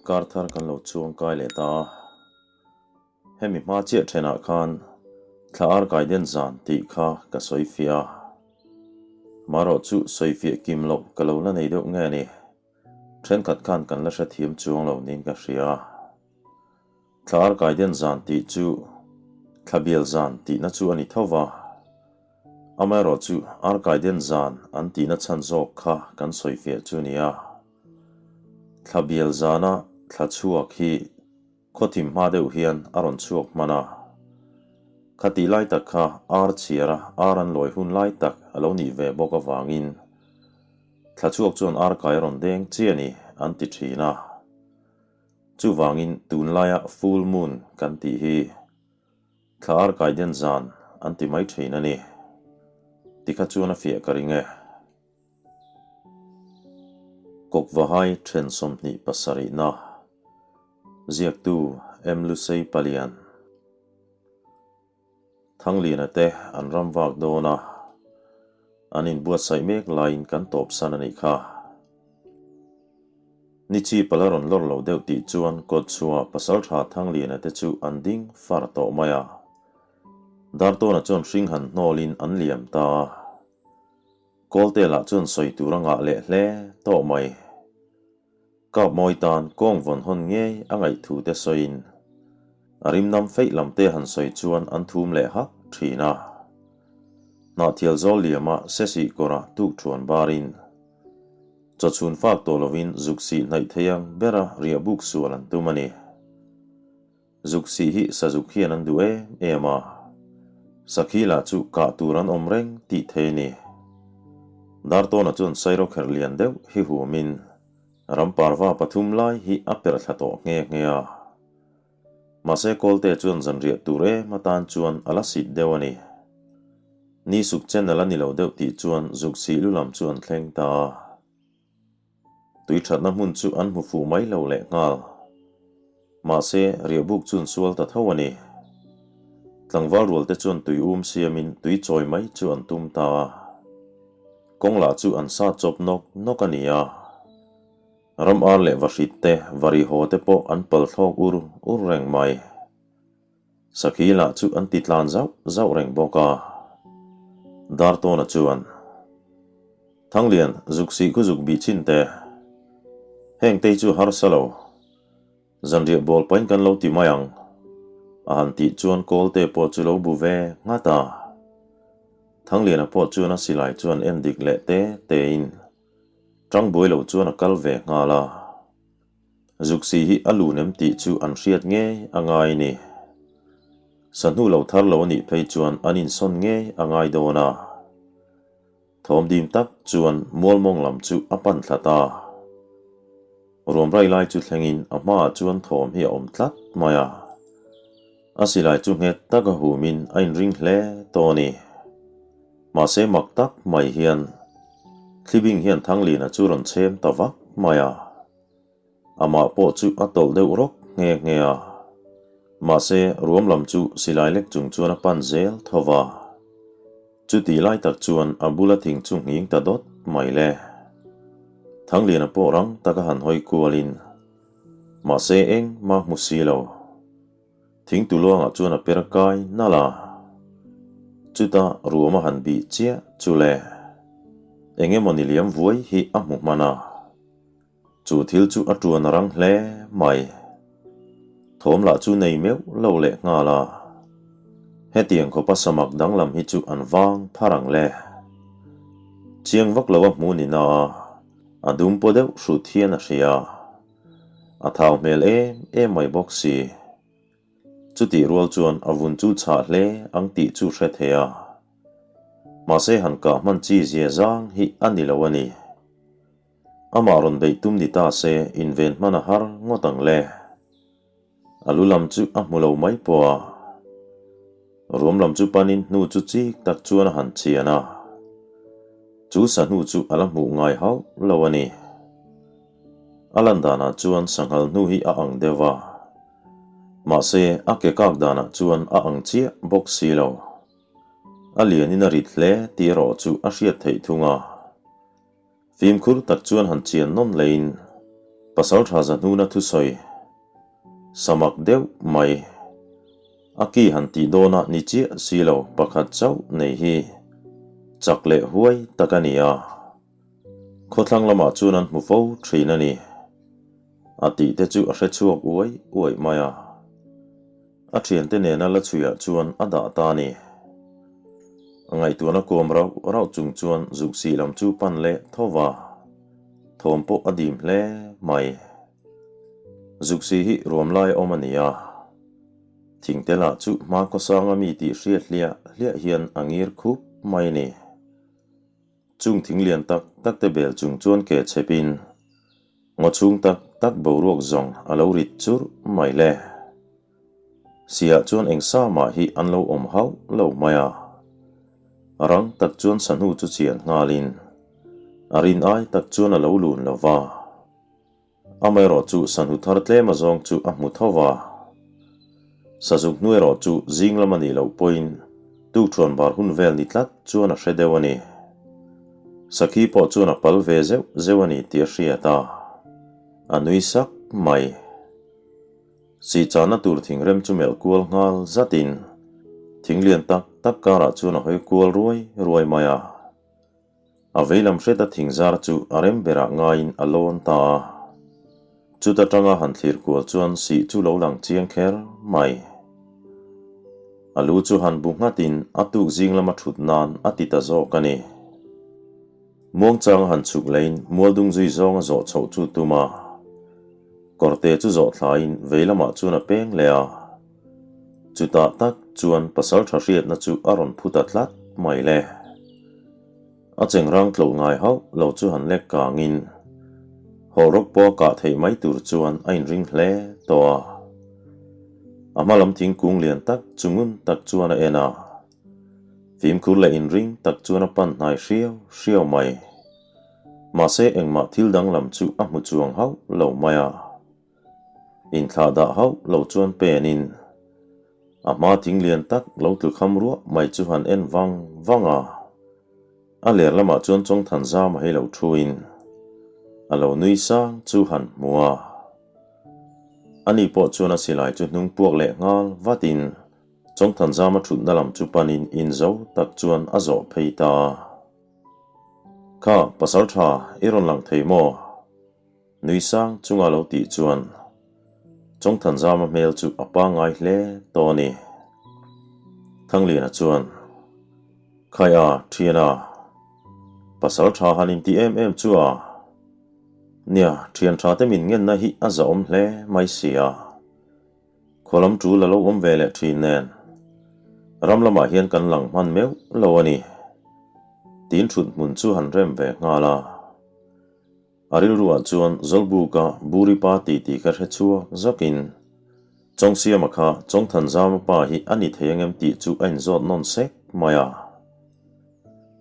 kar thar kan lo chuang kai leh ta a, hemi hma chiah thenah khan thla ar kai den zan tih kha ka sawi fiah a, marawh chu sawi fiah kim loh ka lo la nei deuh nge ni, thenkhat khan kan la hrethiam chuang lo niin ka hria. Thla ar kai den zan tih chu thla bial zan tihna chu a ni tho va, amaherawh chu ar kai den zan an tihna chhan zawk kha kan sawi fiah chu nia. Thla bial zana thla chhuak hi khawthim hma deuh hian a rawn chhuak hman a, khatih lai tak kha ar chhiara ar an lawi hun lai tak a lo nih ve bawk avangin thla chhuak chuan ar kai a rawn deng chiah a ni an ti thin a. Chuvangin tunlaia full moon kan tih hi thla ar kai den zan an ti mai thin a ni. Tikha chuan a fiah ka ring e. Kawkvahai then 27 na ziaktu M Lusei Palian Thangliana te an ram vak dawn a, an inbuatsaih mek laiin kan tawpsan a nih kha. Ni chi pala rawn lawr lo deuh tih chuan kawtchhuah pasaltha Thangliana te chu an ding far tawh mai a. Dartawna chuan hring han hnawlin an liam ta a. Kawlte lah chuan sawi tur a ngah leh hle tawh mai. Kap mawi tan kawng vawn hawn ngei a ngaih thu te sawiin a rim nam feih lam te han sawi chuan an thum leh hak thin a. Hnahthial zawl liama sesih kawra tuk thuan barin chawchhun fak tawh lovin zuk sih hnaih thei ang bera riah buk sual an tum a ni. Zuk sih hi sazuk hian an duh em em a, sakhi lah chu kah tur an awm reng tih thei a ni. Dartawna chuan sairawkherh lian deuh hi humin ram parva pathum lai hi a perh thla tawh nghe nghe a. Mahse Kawlte chuan zanriah tur em atan chuan a la sit deuh a ni. Ni suk chen a la ni lo deuh tih chuan zuk sih lu lam chu an thleng ta a. Tui thatna hmun chu an hmu fuh mai lo leh nghal. Mahse, riahbuk chu an sual ta tho a ni. Tlangval rual te chuan tui um siamin tui chawi mai chu an tum ta a. Kawng lah chu an sa chawp nawk nawk a ni a. Ram ar leh vahrit te, vari haw te pawh an pal thlawk ur ur reng mai. Sakhi lah chu an ti tlan zauh zauh reng bawk a. Dartawna chuan, Thanglian, zuk sih khu zuk bih chin teh. Heng tei chu harsa lo. Zanriah bawl pahin kan lo ti mai ang. A han tih chuan Kawlte pawh chu lo bu ve nghat a. Thangliana pawh chuan a silai chuan en dik leh te tein tangbuai lo chuan a kal ve nghal a. Zuksi hi a lun em tih chu an hriat ngei a ngai ni. Sahnu lo thar lo a nih phei chuan an insawn ngei a ngai dawn a. Thawm dim tak chuan mualmawng lam chu a pan thla ta. Ruam rai lai chu thlengin a hmaah chuan thawm hi a awm tlat mai a. A silai chu nghet taka humin a inring hle tawh a ni. Mahse mak tak mai hian Thlibing hian Thanglina chu rawn chhem ta vak mai a. Amah pawh chu a tawlh deuh rawk nghe nghe a. Mahse ruam lam chu silai lek chung chuan a pan zel tho va. Chutih lai tak chuan a bula thing chu nghing ta dawt mai le. Thangliana pawh rang taka han hawi kualin, mahse engmah hmu si lo. Thing tuluangah chuan a per kai nalh a, chutah ruam a han bih chiah chu le. Eng emaw ni liam vuai hi a hmu hman a, chu thil chu a tuan a rang hle mai. Thawm lah chu nei meuh lo leh nghal a, hetiang khawpa samak danglam hi chu an vang phar ang le. Chiang vak lo a hmu ni na a, a dum paw deuh hrut hian a hria. A thau hmel em em mai bawk si. Chutih rual chuan a vun chu chhah hle ang tih chu hre thei a. Mahse han kah hman chi zia zang hi a ni lo a ni. Amah rawn beih tum ni ta se inven hman a har ngawt ang le. A lu lam chu a hmu lo mai pawh a. Ruam lam chu panin hnu chu chik tak chuan a han chian a. Chu sahnu chu a la hmuh ngai hauh lo a ni. A lan danah chuan sanghal hnu hi a ang deuh a, mahse a ke kak danah chuan a ang chiah bawk si lo. A lianin a rit hle tih erawh chu a hriat theih thung a. Fimkhur tak chuan han chian nawn leiin Pasalṭha Zahnuna thusawi samak deuh mai a ki han tih dawnah ni chiah si lo pakhat chauh nei hi chak leh huai tak a ni a, khawthlang lamah chuan an hmu fo thin a ni a tih te chu a hre chhuak uai uai mai a, a thiante nena la chhuiah chuan a dah ta a ni. A ngaihtuahna kawm rauh rauh chung chuan zuk sih lam chu pan leh tho va. Thawm pawh a dim hle mai. Zuksi hi ruam lai awm a ni a, thingte lah chu hma khawsanga mi tih hriat hliah hliah hian a ngir khup mai a ni. Chung thing lian tak tak te bel chung chuan ke chhepin ngaw chhung tak tak boruak zawng a lo rit churh mai le. Siah chuan eng sa mah hi an lo awm hauh lo mai a. A rang tak chuan sahnu chu chian nghalin a rin ai tak chuan a lo lun lo va. Amaherawh chu sahnu thar tlem azawng chu a hmu tho va. Sazuk hnu erawh chu zing lam a nih loh pawhin tukṭhuan bar hun vel ni tlat chuan a hre deuh a ni. Sakhi pawh chuan a pal ve zeuh zeuh a ni tih a hriat a, a nui sak mai. Sihchahna tur thingrem chu melh kual nghal zatin thing lian tak tak karah chuan a hawi kual ruai ruai mai a. A veilam hreta thing zar chu a rem berah ngaiin a lawn ta a. Chuta tanga han thlir kual chuan sih chu lo lang chiang kher mai. A lu chu han bu nghatin a tuk zing lama thut nan a ti ta zawk a ni. Muangchang a han chhuk leiin mualdung zui zawng a zawh chhoh chu tum a. Kawrte chu zawh thlaiin vei lamah chuan a peng leh a. Chutah tak chuan pasal tha hriatna chu a rawn phu ta tlat mai le. A chengrang tloh ngai hauh lo chu han lek kangin hawlrawk pawh a kah theih mai tur chuan a inring hle tawh a. A hma lam thingkung lian tak chu ngun tak chuan a en a. Fimkhur leh inring tak chuan a pan hnai hriau hriau mai. Mahse engmah thil danglam chu a hmu chuang hauh lo mai a. Inthlah dah hauh lo chuan penin a hma thing lian tak lo tlu kham ruah mai chu han en vang vang a. A ler lamah chuan Chawngthanzama hi lo thuin a lo nui sang chu han hmu a. Ani pawh chuan a silai chu hnung puak leh nghal vatin Chawngthanzama thutna lam chu panin in zo tak chuan a zawh phei ta a. Kha, pasal tha, i rawn lang thei maw? Nui sang chunga lo tih chuan Chawngthanzama hmel chu a pangngai hle tawh a ni. Thangliana chuan, Khai a, thian a, pasal tha han inti em em chu a, nia, thian tha te min ngenna hi a zahawm hle mai si a. Khualam tul a lo awm ve leh thin nen ram lamah hian kan lang hman meuh lo a ni. Tin thut hmun chu han rem ve nghal a. A rilruah chuan Zawlbuka Buri pa tih tih ka hre chhuak zawkin Chawngsiama kha Chawngthanzama pa hi a ni thei angem tih chu a inzawt nawn sek mai a.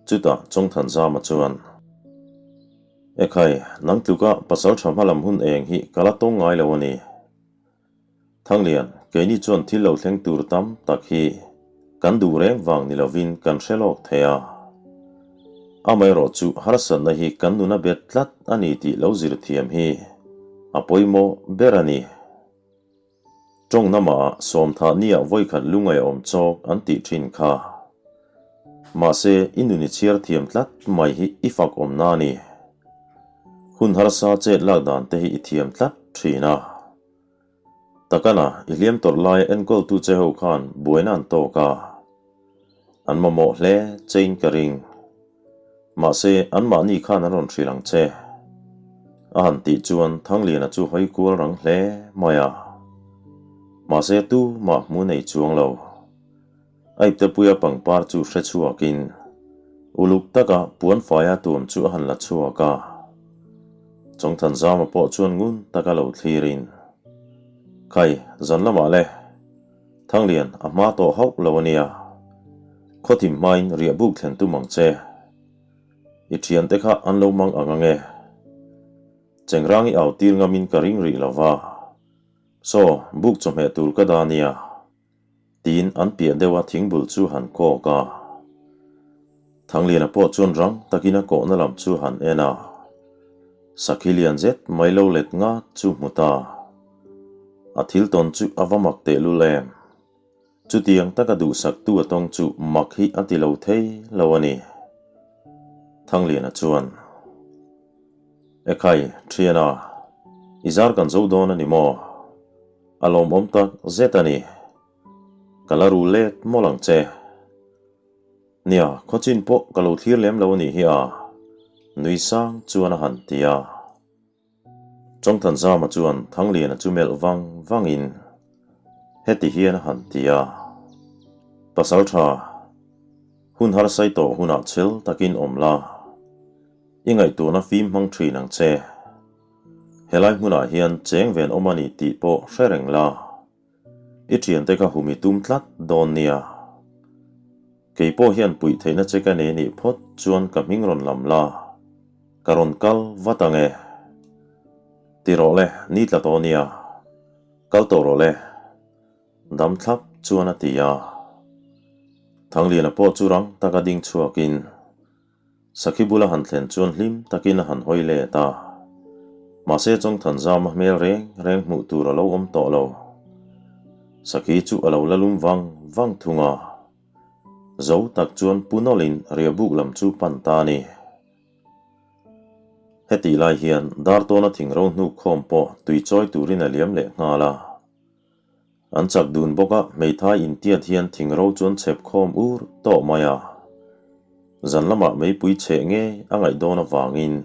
Chutah Chawngthanzama chuan. Ekhai, nang tluka pasal tha hmalam hun eng hi ka la tawng ngai lo a ni. Thanglian, keini chuan thil lo thleng tur tam tak hi kan duh reng vang ni lovin kan hre lawk thei a. Amaherawh chu harsatna hi kan nuna bet tlat a ni tih lo zir thiam hi a pawimawh ber a ni. Tawng namah sawmthah nia vawikhat lungaih awm chawk an tih thin kha. Mahse, i nun i chhiar thiam tlat mai hi i fak awmna a ni. Hun harsa chet lak dan te hi i thiam tlat thin a. Takana, i hliam tawrh laia enkawltu che ho khan buaina an tawk a. An mamawh hle chein ka ring. Mahse, anmahni khan an rawn hrilh ang che. A han tih chuan Thangliana chu hawi kual rang hle mai a. Mahse, tu mah hmu nei chuang lo. A iptepuia pangpar chu hre chhuakin uluk taka puan faia tuam chu a han la chhuak a. Chawngthanzama pawh chuan ngun taka lo thlirin, Khai, zan lamah le, Thanglian a hma tawh hauh lo a nia, khawthim hmain riah buk thlen tum ang che. I thiante kha an lo mang ang ange. Chengrang i au tir ngamin ka ring rih lo va. Saw, buk chawhmeh tur ka dah a nia. Tiin an piah deuha thingbul chu han kawk a. Thangliana pawh chuan rang takin a kawhna lam chu han en a. Sakhi lian zet mai lo let nga chu hmu ta. A thil tawn chu a va mak tehlul em. Chutiang taka duhsaktu a tawng chu mak hi a ti lo thei lo a ni. Thangliana chuan, Ekhai, thiana, i zar kan zo dawn a ni maw? A lawmawm tak zet a ni. Ka la ru let mawlh ang che. Nia, khawchin pawh ka lo thlir lem lo a nih hi a, nui sang chuan a han ti a. Chawngthanzama chuan Thangliana chu melh vang vangin heti hian a han ti a, Pasaltha, hun harsai tawh hunah chhel takin awm la, i ngaihtuahna fim hmang thin ang che. Helai hmunah hian cheng ven awm a ni tih pawh hre reng la. I thiante kha hum i tum tlat dawn nia. Kei pawh hian puih theihna che ka nei nih phawt chuan ka hming rawn lam la, ka rawn kal vat ang e. Ti rawh le, ni tla tawh nia. Kal tawh rawh le. Dam thlap chuan a ti a. Thangliana pawh chu rang taka ding chhuakin Sakhi bula han thlen chuan hlim takin a han hawi let a. Mahse Chawngthanzama hmel reng reng hmuh tur a lo awm tawh lo. Sakhi chu a lo la lum vang vang thung a. Zo tak chuan pu nawlhin riahbuk lam chu pan ta a ni. Hetih lai hian Dartawna thingro hnuk khawm pawh tui chawi turin a liam leh nghal a. An chak dun bawk a, hmeithai intiat hian thingro chu an chhep khawm ur tawh mai a. Zan lamah meipui chheh ngei a ngaih dawn avangin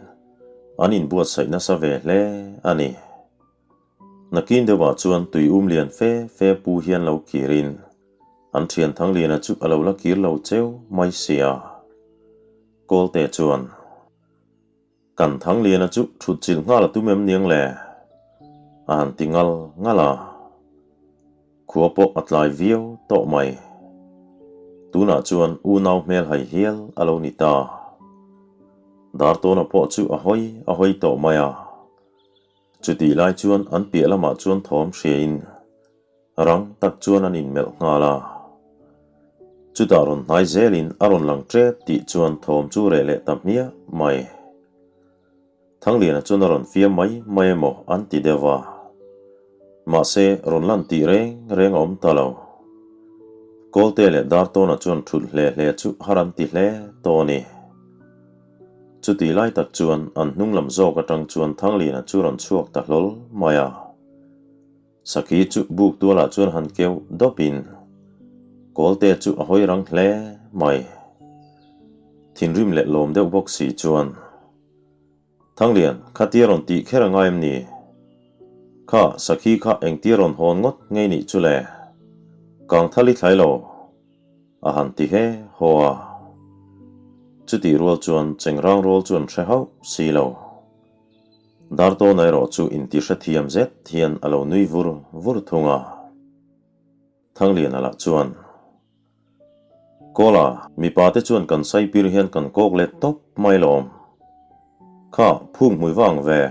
an inbuatsaih nasa ve hle a ni. Nakin deuhah chuan tui um lian fe fe pu hian lo kirin an thian Thangliana chu a lo la kir lo cheu mai sia. Kawlte chuan. Kan Thangliana chu thut chilh nghal a tum em niang le? A han ti ngal ngal a. Khua pawh a tlai viau tawh mai. Tunah chuan unau hmel hai hial a lo ni ta. Dartawna pawh chu a hawi a hawi tawh mai a. Chutih lai chuan an piah lamah chuan thawm hriain rang tak chuan an inmelh nghal a. Chutah rawn hnai zelin a rawn lang tep tih chuan thawm chu reh leh ta hmiah mai. Thangliana chuan a rawn fiam mai mai emaw an ti deuh va. Mahse rawn lan tih reng reng a awm ta lo. Kawlte leh Dartawna chuan thulh hle hle chu har an ti hle tawh a ni. Chuti lai tak chuan an hnung lam zawk atang chuan Thangliana chu rawn chhuak ta hlawl mai a. Sakhi chu buk tualah chuan han keuh dawpin Kawlte chu a hawi rang hle mai. Thinrim leh lawm deuh bawk si chuan, Thanglian, khatia rawn tih kher a ngai em ni? Kha, Sakhi kha engtia rawn hawn ngawt ngei nih chu le? Kangthal i thlai lo. A han ti he haw a. Chutih rual chuan Chengrang rual chu an hre hauh si lo. Dartawna erawh chu inti hrethiam zet hian a lo nui vur vur thung a. Thangliana lah chuan, Kawla, mipa te chuan kan saipir hian kan kawk let tawp mai lawm. Kha, phung hmui vang ve.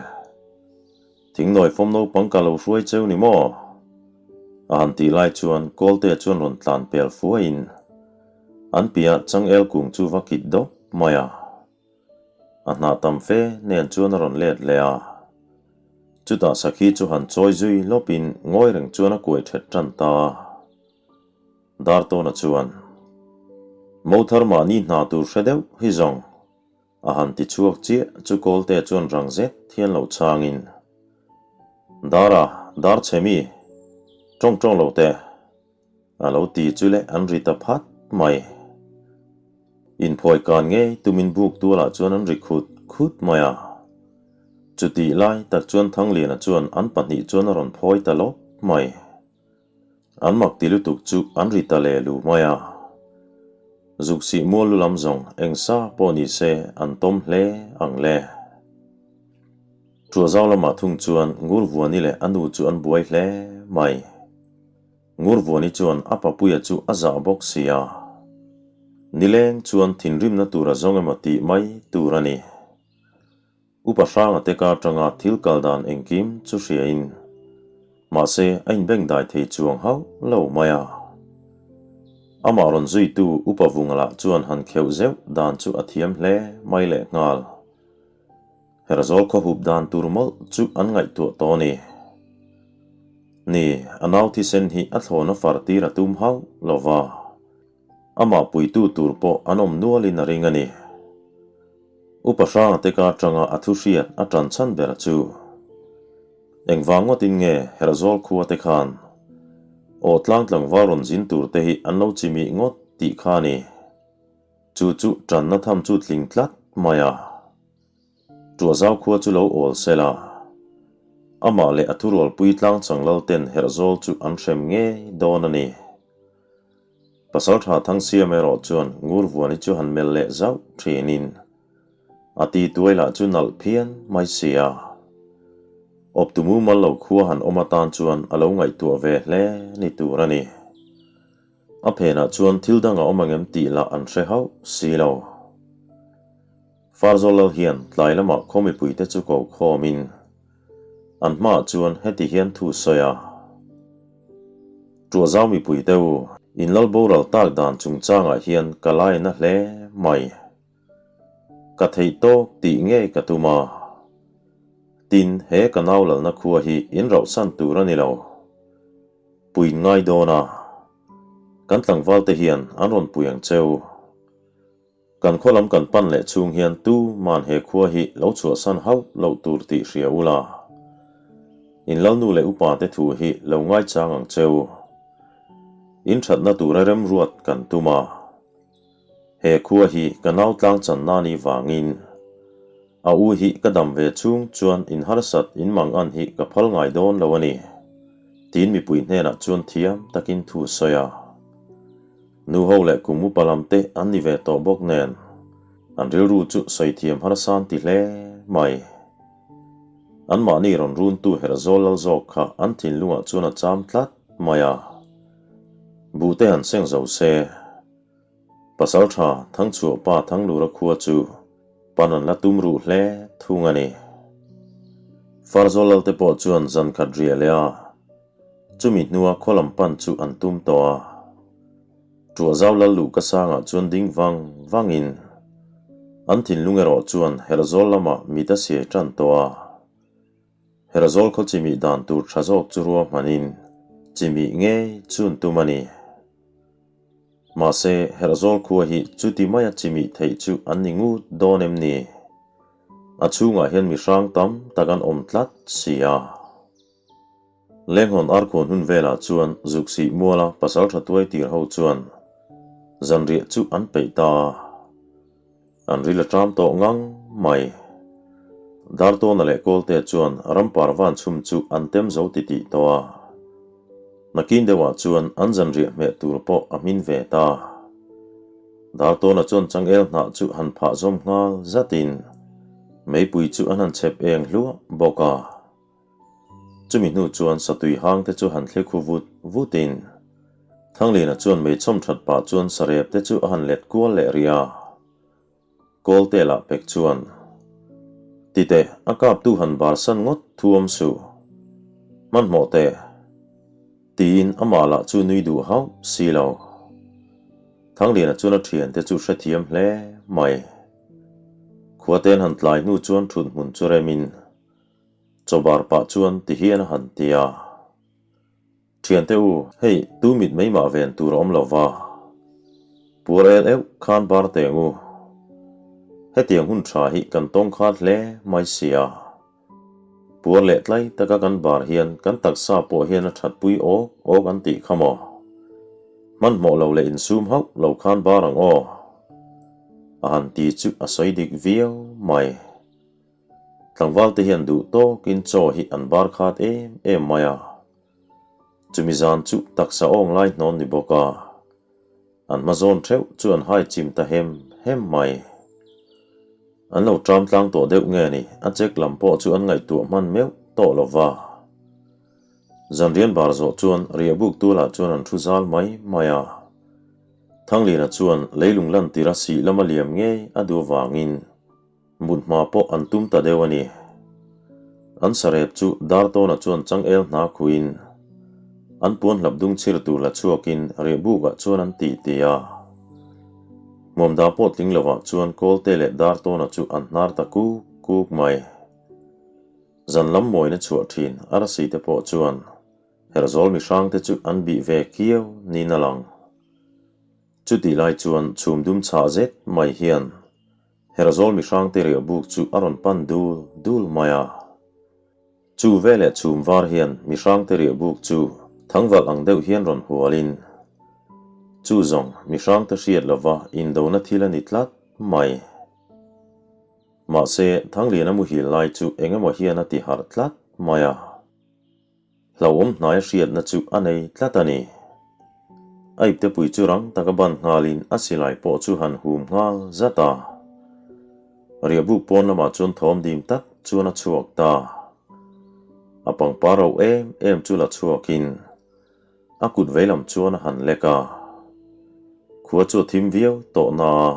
Thingnawi fawm naupang ka lo hruai cheu ni maw? A han tih lai chuan Kawltea chuan rawn tlan pel fuaiin an piah changel kung chu va kit dawp mai a. A hnah tam fe nen chuan a rawn let leh a. Chutah Sakhi chu han chawi zui lawpin ngawi reng chuan a kuai that tan ta a. Dartawna chuan, Mothar mahni hna tur hre deuh hi zawng. A han ti chhuak chiah chu Kawlte chuan rang zet hian lo chhangin, Dara, dar chhe mi, tawng tawng lo teh, a lo ti chu le an ri ta phat mai. Inphawi kan ngei tumin buk tualah chuan an ri khut khut mai a. Chutih lai tak chuan Thangliana chuan an pahnih chuan a rawn phawi ta lawp mai. An mak ti lutuk chu an ri ta leh lu mai a. Zuk sih mual lu lam zawng eng sa pawh ni se an tawm hle ang le. Ṭuahzau lamah thung chuan Ngurvuani leh a nu chu an buai hle mai. Ngurvuani chuan a papuia chu a zah bawk si a. Nileng chuan thinrimna tur a zawng emaw tih mai tur a ni. Upa Hranga te kar tanga thil kal dan engkim chu hriain, mahse a inbengdai thei chuang hauh lo mai a. Amah rawn zuitu Upa Vunga lah chuan han kheuh zeuh dan chu a thiam hle mai leh nghal. Herzawl khaw hup dan tur mawlh chu an ngaihtuah tawh a ni. Ni, a nau thisen hi a thlawna far tir a tum hauh lo va, amah puitu tur pawh an awm nualin a ring a ni. Upa Hranga te ka atanga a thu hriat a tan chhan ber chu engvang ngawtin nge Herzawl khua te khan aw tlang tlangval rawn zin tur te hi an lo chimih ngawt tih kha a ni. Chu chu tanna tham chu tling tlat mai a. Tuahzau khua chu lo awl sel a, amah leh a thurualpui tlang changlal ten Herhzawl chu an hrem ngei dawn a ni. Pasaltha Thangsiam erawh chuan Ngurvuani chu han melh leh zauh thinin a ti tuai lah chu nalh phian mai si a. Awptu mumal lo khua han awm atan chuan a lo ngaihtuah ve hle ni tur a ni. A phenah chuan thil dang a awm angem tih lah an hre hauh si lo. Farzawl lal hian tlai lamah khaw mipuite chu ko khawmin an hmaah chuan heti hian thu sawi a, Tuahzau mipuite u, in lal boral tak dan chungchangah hian ka laina hle mai. Ka theih tawk tih ngei ka tum a. Tin, he ka nau lalna khua hi in rauhsan tur a ni lo. Puin ngai dawn a, kan tlangvalte hian an rawn pui ang cheu. Kan khaw lam kan pan leh chhung hian tu man he khua hi lo chhuahsan hauh loh tur tih hria ula. In lalnu leh upa te thu hi lo ngaichang ang cheu. In thatna tura remruat kan tum a. He khua hi ka nau tlang chan na ni vangin a u hi ka dam ve chhung chuan in harsat in mang an hi ka phal ngai dawn lo a ni, tiin mipui hnenah chuan thiam takin thu sawi a. Nu ho leh kum upa lam te an ni ve tawh bawk nen an rilru chu sawi thiam harsa an ti hle mai. Anmahni rawn runtu herh zawl lal zawk kha an thinlungah chuan a cham tlat mai a. Buh te han seng zo se. Pasaltha Thangchhuah pa Thanglura khua chu pan an la tum ruh hle thung a ni. Farzawl lal te pawh chuan zan khat riah leh a, chumi hnua khaw lam pan chu an tum tawh a. Tuahzau lal luh ka sangah chuan ding vang vangin an thinlung erawh chuan Herhzawl lamah mit a siai tan tawh a. Herhzawl khaw chimih dan tur tha zawk chu ruahmanin chimih ngei chu an tum a ni. Mahse, Herhzawl khua hi chuti maia chimih theih chu an ni ngut dawn em ni? A chhungah hian mihrang tam tak an awm tlat si a. Lenghawn arkhuan hun velah chuan Zuksih muala pasaltha tuai tir ho chuan zanriah chu an peih ta a. An ril a ṭam tawh ngang mai. Dartawna leh Kawlte chuan rampar van chhum chu an tem zo titih tawh a. Nakin deuhah chuan an zanriah hmeh tur pawh a hmin ve ta. Dartawna chuan changel hnah chu han phah zawm nghal zatin meipui chu an han chhep eng hluah bawk a. Chumi hnu chuan satui hang te chu han thli khu vut vutin Thangliana chuan meichawm that pah chuan sarep te chu a han let kual leh rih a. Kawlte lah pek chuan, Titeh, a kaptu han barsan ngawt thu awm suh. Hmanhmawh teh. Tiin amah lah chu nui duh hauh si lo. Thangliana chuan a thiante chu hrethiam hle mai. Khuaten han tlai hnu chuan thuthmun chu remin Chawbar pah chuan ti hian a han ti a, Thiante u, hei tu mit mai mah ven tur a awm lo va, puar el euh khan bar teng u. Hetiang hun tha hi kan tawng khat hle mai si a. Puar leh tlai taka kan bar hian kan taksa pawh hian a thatpui awk awk an tih kha maw? Hmanhmawh lo leh insum hauh lo khan bar ang aw. A han ti chu a sawi dik viau mai. Tlangval te hian duh tawkin chaw hi an bar khat em em mai a, chumi zan chu taksa awng lai hnawn ni bawk a, an hma zawn theuh chu an hai chim ta hem hem mai. An lo ṭam tlang tawh deuh nge ni, a check lam pawh chu an ngaihtuah hman meuh tawh lo va. Zanrian bar zawh chuan riahbuk tualah chuan an thu zal mai mai a. Thangliana chuan leilung lantir a sih lama liam ngei a duh avangin, Mut hma pawh an tum ta deuh a ni. An sarep chu Dartawna chuan changel hna khuin an puan hlap dung chhir tur la chhuakin riahbukah chuan an ti ti a. Hmuamda pawh tling lovah chuan Kawlte leh Dartawna chu an hnar ta kuk kuk mai. Zan lam mawina chhuah thin arsi te pawh chuan Herhzawl mihrangte chu an bih ve kiau niin a lang. Chutih lai chuan chhum dum chhah zet mai hian Herhzawl mihrangte riah buk chu a rawn pan dul dul mai a. Chu veleh chhum var hian mihrangte riah buk chu thangvalh ang deuh hian rawn hualin chu zawng mihrangte hriat lova indona thil a ni tlat mai. Mahse, Thangliana muhil lai chu eng emaw hian a ti harh tlat mai a. Hlauhawm hnaia hriatna chu a nei tlat a ni. A iptepui chu rang taka ban nghalin a silai pawh chu han hum nghal zat a. Riahbuk pawn lamah chuan thawm dim tak chuan a chhuak ta. A pangpar rauh em em chu la chhuakin a kut veilam chuan a han lek a. Khua chu a thim viau tawh na a.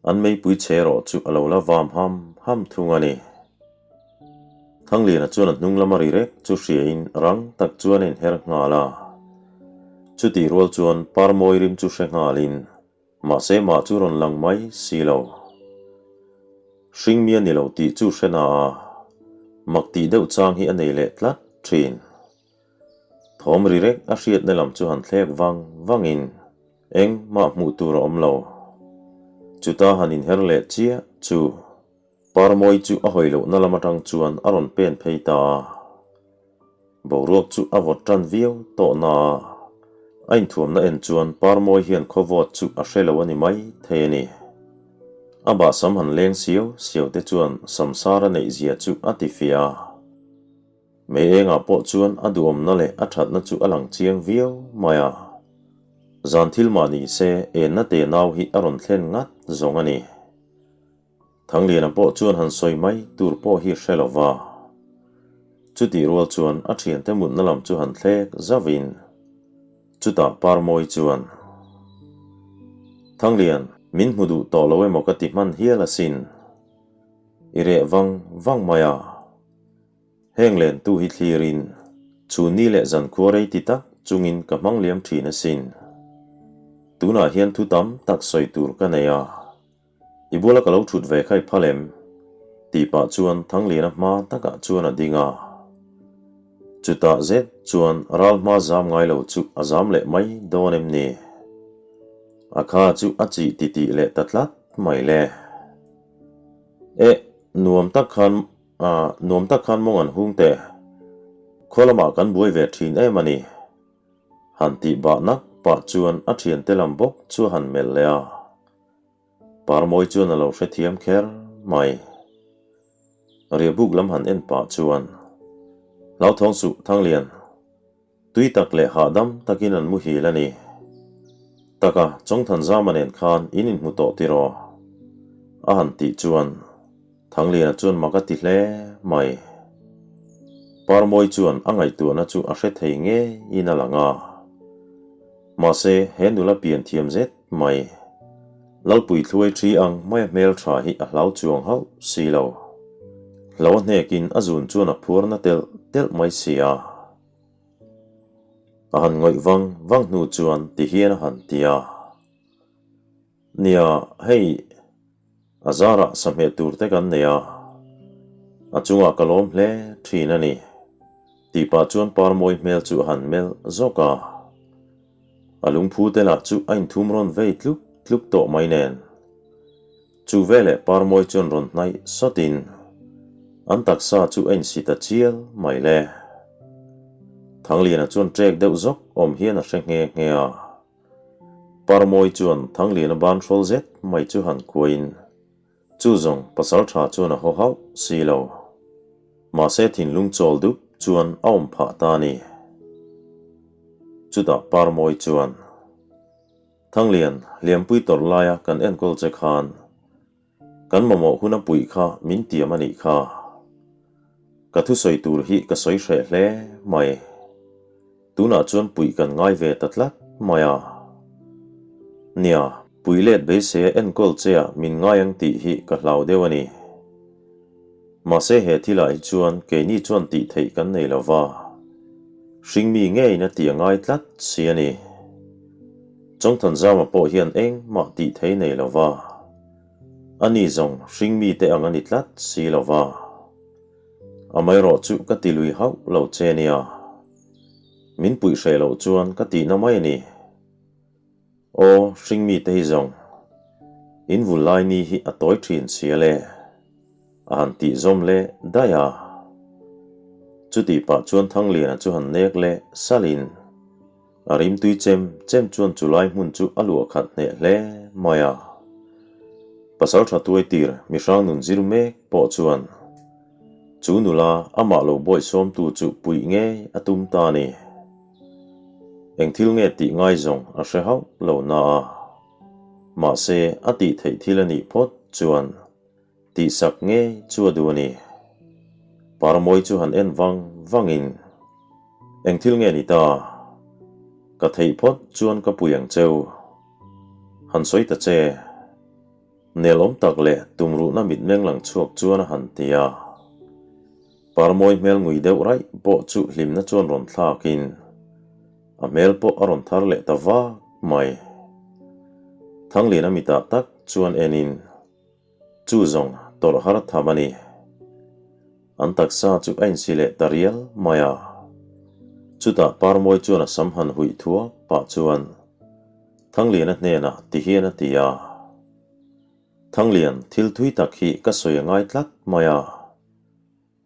An meipui chhe erawh chu a lo la vam ham ham thung a ni. Thangliana chuan a hnung lama ri rek chu hriain rang tak chuan a inher nghal a. Chutih rual chuan Parmawi rim chu hre nghalin mahse mah chu rawn lang mai si lo. Hringmi a ni lo tih chu hre na a, mak tih deuh chang hi a nei leh tlat thin. Thawm ri rek a hriatna lam chu han thlek vang vangin eng mah hmuh tur a awm lo. Chuta han inher leh chiah chu Parmawi chu a hawi lohna lam atang chuan a rawn pen phei ta a. Boruak chu a vawt tan viau tawh na a, a inthuamna en chuan Parmawi hian khawvawt chu a hre lo a ni mai thei a ni. A bahsam han leng siau siau te chuan samsara neih zia chu a ti fiah a. Mei engah pawh chuan a duhawmna leh a thatna chu a lang chiang viau mai a. Zan thil mah ni se enna te nau hi a rawn thlen ngat zawng a ni. Thangliana pawh chuan han sawi mai tur pawh hi hre lo va. Chutih rual chuan a thiante mutna lam chu han thlek zauhin chutah Parmawi chuan, Thanglian, min hmu duh tawh lo emaw ka ti hman hial asin. I reh vang vang mai a. Heng lentu hi thlirin chhun ni leh zan khua rei ti tak chungin ka hmang liam thin asin. Tunah hian thu tam tak sawi tur ka nei a, i bula ka lo thut ve kha i phal em? tih pah chuan Thangliana hma takah chuan a ding a. Chutah zet chuan ral hma zam ngai lo chu a zam leh mai dawn em ni? A kha chu a chih titih leh ta tlat mai le. Eh, nuam tak khan A, nuam tak khan mawng an hung teh. Khaw lamah kan buai ve thin em a ni. Han tih bah nak pah chuan a thiante lam bawk chu a han melh leh a. Parmawi chuan a lo hrethiam kher mai. Riahbuk lam han en pah chuan, Hlauthawng suh Thanglian. Tui tak leh hahdam takin an muhil a ni. Taka Chawngthanzama nen khan in inhmu tawh tiraw? A han tih chuan Thangliana chuan mak a ti hle mai. Parmawi chuan a ngaihtuahna chu a hre thei ngeiin a lang a. Mahse, he nula pian thiam zet mai. Lalpui thluai thi ang mai a hmel tha hi a hlau chuang hauh si lo. Hlo a hnekin a zun chuan a phuarna telh telh mai si a. A han ngawih vang vang hnu chuan ti hian a han ti a, Nia, hei a zarah sahmeh tur te kan nei a, a chungah ka lawm hle thin a ni, tih pah chuan Parmawi hmel chu a han melh zawk a. A lungphu te lah chu a inthum rawn vei tluk tluk tawh mai nen. Chu veleh Parmawi chuan rawn hnaih sawtin an taksa chu a insi ta chial mai le. Thangliana chuan ṭek deuh zawk awm hian a hre nghe nghe a. Parmawi chuan Thangliana ban hrawl zet mai chu han kuain chu zawng pasal ṭha chuan a haw hauh si lo. Mahse thinlung chawl dup chuan a awm phah ta a ni. Chutah Parmawi chuan. Thanglian, Lianpui tawrh laia kan enkawl che khan kan mamawh huna puih kha min tiam a nih kha. Ka thusawi tur hi ka sawi hreh hle mai. Tunah chuan puih kan ngai ve ta tlat mai a. Nia, puih let beiseia enkawl che ah min ngai ang tih hi ka hlau deuh a ni. Mahse he thilah hi chuan keini chuan tih theih kan nei lo va, hringmi ngeiin a tih a ngai tlat si a ni. Chawngthanzama pawh hian engmah tih thei nei lo va, ani zawng hringmi te ang a ni tlat si lo va. Amaherawhchu ka ti lui hauh lo che nia. Min puih hreh loh chuan ka tihna mai a ni. Aw, hringmi te hi zawng. In vul lai ni hi a tawi thin sia le. A han tih zawm leh daih a. Chutih pah chuan Thangliana chu han nek leh salhin a rimtui chem chem chuan chulai hmun chu a luah khat hneh hle mai a. Pasal tha tuai tir mihrang nun zir mek pawh chuan chu nula amah lo bawihsawmtu chu puih ngei a tum ta a ni. Eng thil nge tih ngai zawng a hre hauh lo na a. Mahse a tih theih thil a nih phawt chuan tihsak ngei chu a duh a ni. Parmawi chu han en vang vangin, Eng thil nge ni ta? Ka theih phawt chuan ka pui ang cheu. Han sawi ta che. Nelawm tak leh tumruhna mitmeng lang chhuak chuan a han ti a. Parmawi hmel ngui deuh raih pawh chu hlimna chuan rawn thlakin a hmel pawh a rawn thar leh ta vak mai. Thangliana mitah tak chuan enin chu zawng tawrh har tham a ni. An taksa chu a insi leh ta rial mai a. Chutah Parmawi chuan a sam han huih thuak pah chuan Thangliana hnenah ti hian a ti a. Thanglian, thil thui tak hi ka sawi a ngai tlat mai a,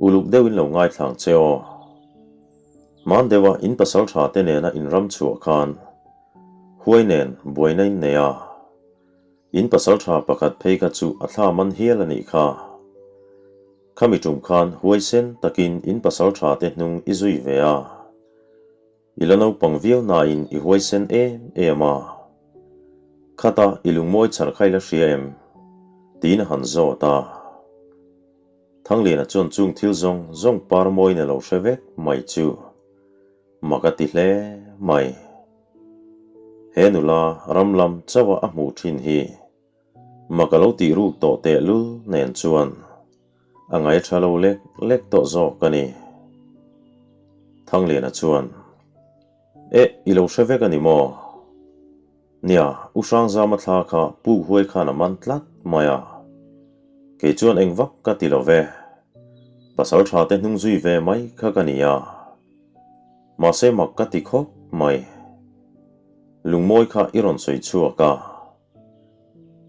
uluk deuhin lo ngaithlang che aw. Hman deuha in pasal tha te nena in ram chhuah khan huai nen buaina in nei a, in pasal tha pakhat phei kha chu a thla man hial a nih kha. Khami tum khan huaisen takin in pasal tha te hnung i zui ve a. I la naupang viau nain i huaisen em em a. Khata i lungmawi chhar kha i la hria em? Tiin a han zawt a. Thangliana chuan chung thil zawng zawng par mawiin a lo hre vek mai chu mak a ti hle mai. He nula ram lam chauha a hmuh thin hi mak a lo tih ruk tawh tehlul nen chuan A ngai tha lo lek lek tawh zawk a ni. Thangliana chuan, Eh, i lo hre vek a ni maw? Nia, U Hrangzama thla kha puk huai khan a man tlat mai a. Kei chuan eng vak ka ti lo ve. Pasal tha te hnung zui ve mai kha ka ni a. Mahse mak ka ti khawp mai. Lungmawi kha i rawn sawi chhuak a.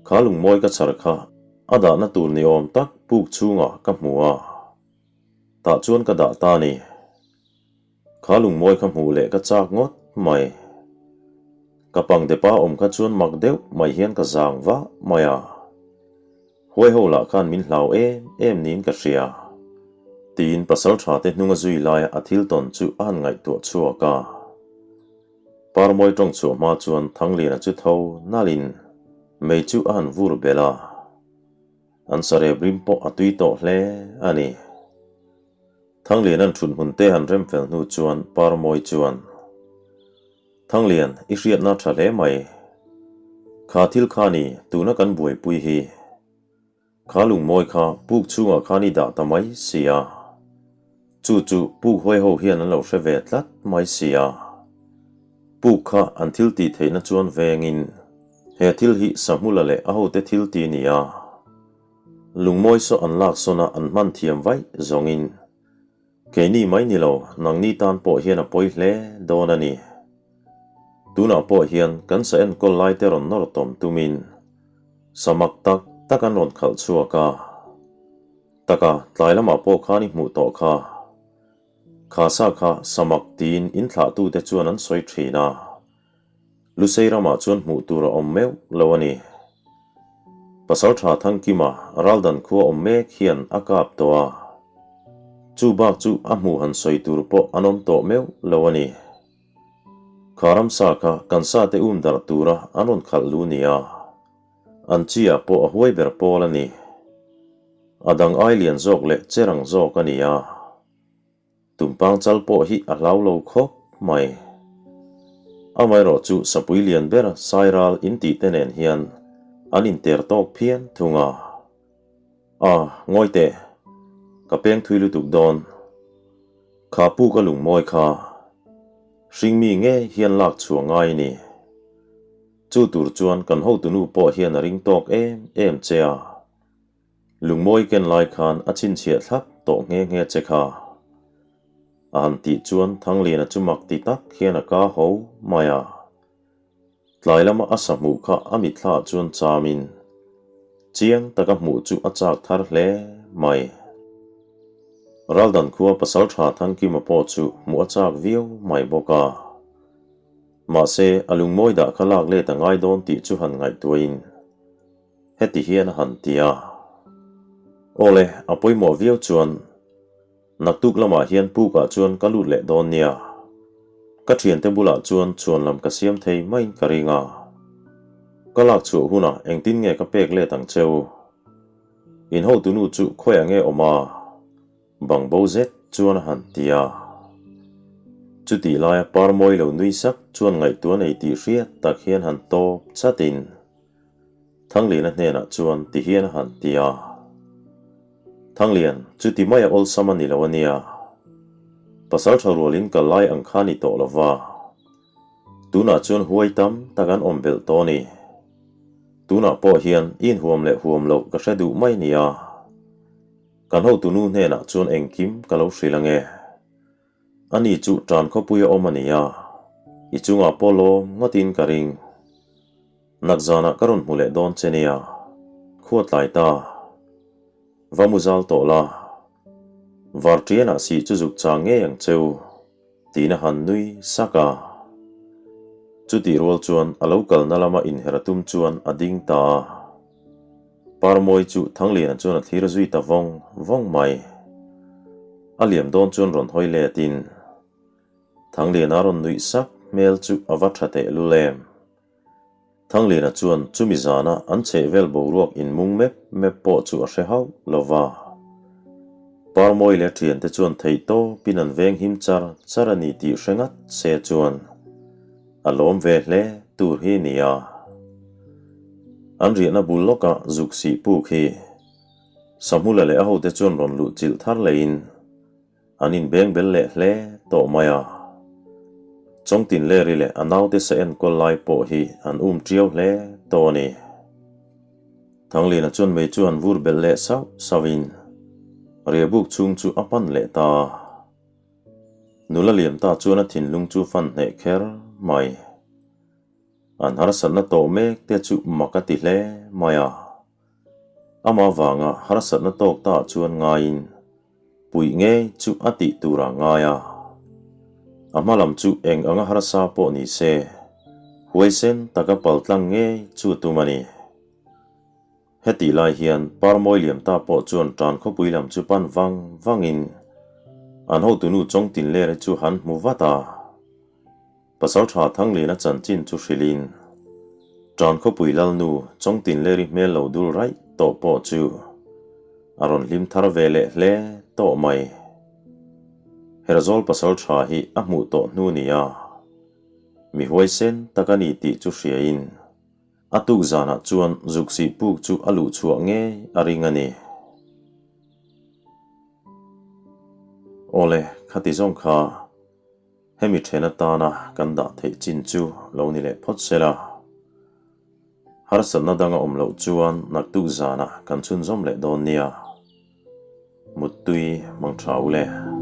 Kha lungmawi ka chhar kha a dahna tur ni awm tak puk chhungah ka hmu a, tah chuan ka dah ta a ni. Kha lungmawi kha hmuh leh ka chak ngawt mai. Ka pangdepa awm kha chuan mak deuh mai hian ka zang vah mai a. Huai ho lah khan min hlau em em niin ka hria. Tiin pasal tha te hnunga zui laia a thil tawn chu a han ngaihtuah chhuak a. Parmawi tawng chhuah hma chuan Thangliana chu tho nalhin mei chu a han vur belh a. An sarep rim pawh a tui tawh hle a ni. Thangliana'n thut hmun te han rem fel hnu chuan Parmawi chuan, Thanglian, i hriatna tha hle mai. Kha thil kha ni tuna kan buaipui hi. Kha lungmawi kha puk chhungah khan i dah ta mai si a. Chu chu puk huai ho hian an lo hre ve tlat mai si a. Puk kha an thil tih theihna chuan vengin he thil hi Sahmula leh a hote thil ti ni a. Lungmawi saw an lak sawn a an hman thiam vaih zawngin keini mai ni lo nangni tan pawh hian a pawi hle dawn a ni. Tunah pawh hian kan sa enkawl lai te rawn nawr tawm tumin samak tak tak an rawn khalh chhuak a. Taka tlai lamah pawh khan i hmuh tawh kha. Kha sa kha samak tiin in thlahtute chuan an sawi thin a. Lusei ramah chuan hmuh tur a awm meuh lo a ni. Pasaltha Thangkima Raldan khua awm mek hian a kap tawh a. Chu bak chu a hmuh han sawi tur pawh an awm tawh meuh lo a ni. Kha ramsa kha kan sate um darh tura an rawn khalh lu nia. An chi ah pawh a huai ber pawl a ni. A dang ai lian zawk leh che rang zawk a ni a. Tumpang chal pawh hi a hlau lo khawp mai. Amaherawh chu sapui lian ber Sairal intih te nen hian an inter tawk phian thung a. A, ngawi teh. Ka peng thui lutuk dawn. Kha pu ka lungmawi kha. Hringmi ngei hian lak chhuah ngai a ni. Chu tur chuan kan hotunu pawh hian a ring tawk em em che a. Lungmawi ken lai khan a chhinchhiah thlap tawh nghe nghe che kha. A han tih chuan Thangliana chu mak ti tak hian a ka ho mai a. Tlai lama a sa hmuh kha a mitthla chuan chamin chiang taka hmuh chu a chak thar hle mai. Raldan khua pasaltha Thangkima pawh chu hmuh a chak viau mai bawk a. Mahse, a lungmawi dah kha lak let a ngai dawn tih chu han ngaihtuahin heti hian a han ti a. Awle, a pawimawh viau chuan Naktuk lamah hian pukah chuan ka lut leh dawn nia. Ka thiante bulah chuan chhuan lam ka siam thei maiin ka ring a. Ka lak chhuah hunah engtin nge ka pek let ang cheu? In hotunu chu khawiah nge awm a? Bang bo zet chuan a han ti a. Chutih laia parmawi lo nui sak chuan ngaihtuah nei tih hriat tak hian han tawp chatin Thangliana hnenah chuan ti hian a han ti a. Thanglian, chuti maia awlsam a ni lo a nia. Pasal tha rualin kal lai ang kha ni tawh lo va. Tunah chuan huai tam tak an awm belh tawh a ni. Tunah pawh hian i inhuam leh huam loh ka hre duh mai nia. Kan hotunu hnenah chuan engkim ka lo hrilh ange. Ani chu tan khawpui a awm a nia, i chungah pawh lawm ngawtin ka ring. Nakzanah ka rawn hmu leh dawn che nia, khua tlai ta. Va mu zal tawh la, Varṭianah sih chu zuk chang ngei ang cheu, tiin a han nui sak a. Chutih rual chuan a lo kalna lama inher a tum chuan a ding ta a. Parmawi chu Thangliana chuan a thlir zui ta vawng vawng mai. A liam dawn chuan rawn hawi letin Thangliana rawn nuih sak hmel chu a va tha teh lul em. Thangliana chuan chumi zana an chhehvel boruak inmung mep mep pawh chu a hre hauh lo va. Parmawi leh thiante chuan theihtawpin an veng him char char a ni tih hre ngat se chuan A lawm ve hle tur hi nia. An riahna bul lawkah zuk sih puk hi Sahmula leh a hote chuan rawn luh chilh thar leiin an inbeng bel leh hle tawh mai a. Chawngtinleri leh a naute sa enkawl lai pawh hi an um tiau hle tawh a ni. Thanglina chuan mei chu han vur belh leh sauh sauhin riahbuk chhung chu a pan leh ta a. Nula liam ta chuan a thinlung chu fan hneh kher mai. An harsatna tawh mek te chu mak a ti hle mai a. Amah vanga harsatna tawk ta chuan ngaiin puih ngei chu a tih tur a ngai a. A hma lam chu eng anga harsa pawh ni se, huaisen taka paltlang ngei chu a tum a ni. Hetih lai hian Parmawi Liamta pawh chuan tan khawpui lam chu pan vang vangin an hotunu Chawngtinlere chu han hmu vat a. Pasaltha Thangliana chanchin chu hrilhin tan khawpui Lalnu Chawngtinleri hmel lo dul raih tawh pawh chu a rawn hlim thar ve leh hle tawh mai. Herzawl Pasaltha hi a hmuh tawh hnu nia mi huaisen tak a ni tih chu hriain, A tuk zanah chuan zuksih puk chu a luh chhuah ngei a ring a ni. Awle, khati zawng kha hemi then atana kan dah theih chin chu lo ni leh phawt se la. Harsatna danga awm loh chuan naktuk zanah kan chhunzawm leh dawn nia. Muttui mang tha u le.